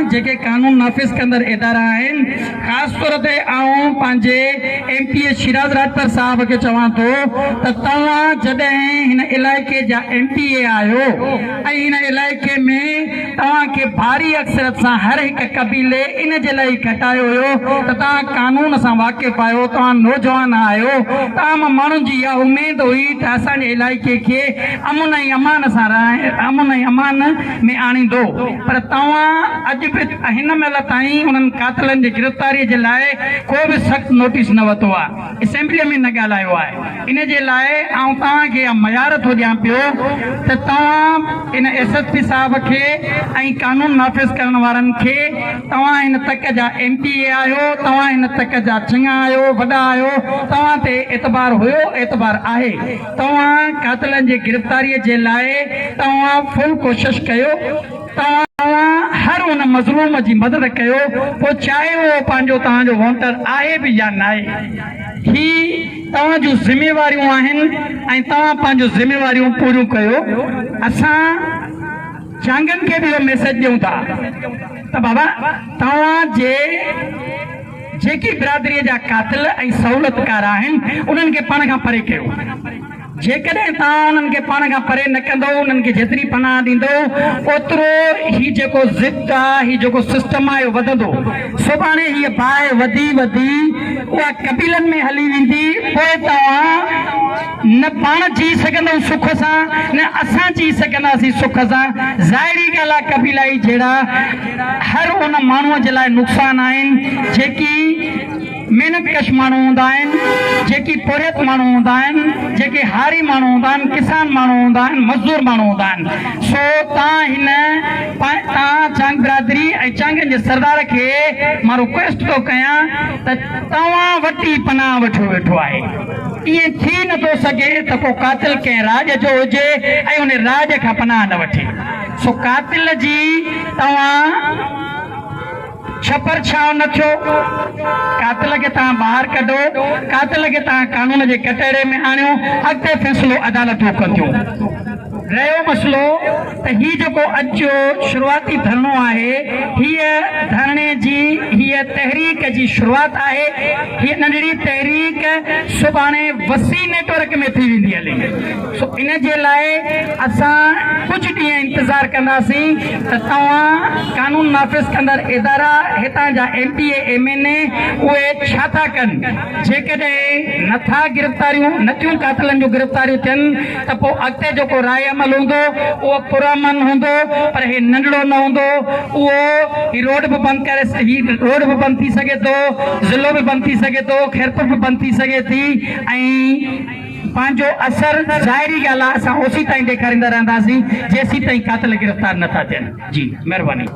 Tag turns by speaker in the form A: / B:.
A: توهان جيڪي قانون نافذ ڪندڙ ادارا آهن خاص طور تي آئون پنهنجي M P A Shiraz Rajpar صاحب کي چوان ٿو ته توهان جڏهن هن علائقي جا ايم پي اي آهيو ۽ هن علائقي ۾ توهان کي ڀاري اڪثريت سان هر هڪ قبيلي ان جي لاء ئي کٽايو هيو ته توهان قانون سان واقف آهيو، توهان نوجوان آهيو، توهان مان ماڻهن جي اها اميد هئي ته اسان جي علائقي کي امن ۽ امان سان امن ۽ امان ۾ آڻيندو پر توهان اڄ به هن مهل تائين انهن قاتلن جي گرفتاري جي لاء ڪو به سخت نوٽيس نه ورتو آهي. اسيمبليء ۾ نه ڳالهايو آهي ان جي لاء آئون توهان کي اها ميار ٿو ڏيان پيو ته توهان ان ايس ايس پي صاحب کي ۽ قانون نافذ ڪرڻ وارن کي توهان هن تڪ جا ايم پي اي آهيو توهان هن تڪ جا چڱا آهيو وڏا آهيو توهان تي اعتبار هيو اعتبار آهي توهان قاتلن جي گرفتاري جي لاء توهان فل ڪوشش ڪيو توهان هر ان مظلوم جي مدد ڪيو پوء چاهي اهو پنهنجو توهان جو وونٽر آهي به يا ناهي. هي توهان جون ذميواريون آهن ۽ توهان پنهنجون ذميواريون پوريون ڪيو. اسان چانگن کي به اهو ميسيج ڏيون ٿا ته بابا توهان جي جيڪي برادري جا قاتل ۽ سهولتڪار آهن انهن کي پاڻ کان پري ڪيو. جيڪڏهن توهان انهن کي پاڻ کان پري نه ڪندؤ، انهن کي جيتري پناهه ڏيندؤ، اوترو هي جيڪو ضد آ، هي جيڪو سسٽم آ، اهو وڌندو. سڀاڻي هيء باهه وڌي وڌي اها قبيلن ۾ هلي ويندي، پوء توهان نه پاڻ جيئي سگهندؤ سک سان، نه اسان جيئي سگهنداسين سک سان. ظاهري ڳالهه آ، قبيلائي جهيڙا هر ان ماڻهوء جي لاء نقصان آهن، جيڪي. محنت ڪش ماڻهو هوندا آهن، جيڪي پورهيت ماڻهو هوندا آهن، جيڪي هاري ماڻهو هوندا آهن، ڪسان ماڻهو هوندا آهن، مزدور ماڻهو هوندا آهن. سو تان هن تان چانگ برادري ۽ چانگن جي سردار کي مان رڪويسٽ ٿو ڪيان ته توهان وٽ ئي پناهه وٺيو ويٺو آهي. ائين ٿي نه ٿو سگهي ته ڪو قاتل ڪنهن راڄ جو هجي ۽ ان راڄ کان پناهه نه وٺي. سو قاتل جي توهان. ڇپر ڇانو نه ٿيو، قاتل کي توهان ٻاهر ڪڍو، قاتل کي توهان قانون جي ڪٽهڙي ۾ آڻيو، اڳتي فيصلو عدالتون ڪنديون. رهيو مسئلو ته هي جيڪو اڄ جو شروعاتي ڌرڻو آهي، هيء ڌرڻي جي هيء تحريڪ جي شروعات آهي، هيء ننڍڙي تحريڪ سڀاڻي وسيع نيٽ ورڪ ۾ ٿي ويندي هلي. سو ان جي لاء اسان ڪجهه ڏينهن انتظار ڪنداسين ته توهان قانون نافذ ڪندڙ ادارا هتان جا M P A M N A اهي ڇا ٿا ڪن جيڪڏهن نٿا گرفتاريون نٿيون قاتلن جون گرفتاريون ٿين ته پوء اڳتي جيڪو راء عمل هوندو اهو پرامن هوندو پر هي ننڍڙو نه هوندو اهو هي روڊ به بند ڪري هي روڊ به بند ٿي سگهي ٿو ضلعو به بند ٿي سگهي ٿو خيرپور به بند ٿي سگهي ٿي ۽ پنهنجو اثر ظاهري ڳالهه آ اسان اوسيتائين ڏيکاريندا رهنداسين جيسيتائين قاتل گرفتار نه ٿا ٿين جي مهرباني.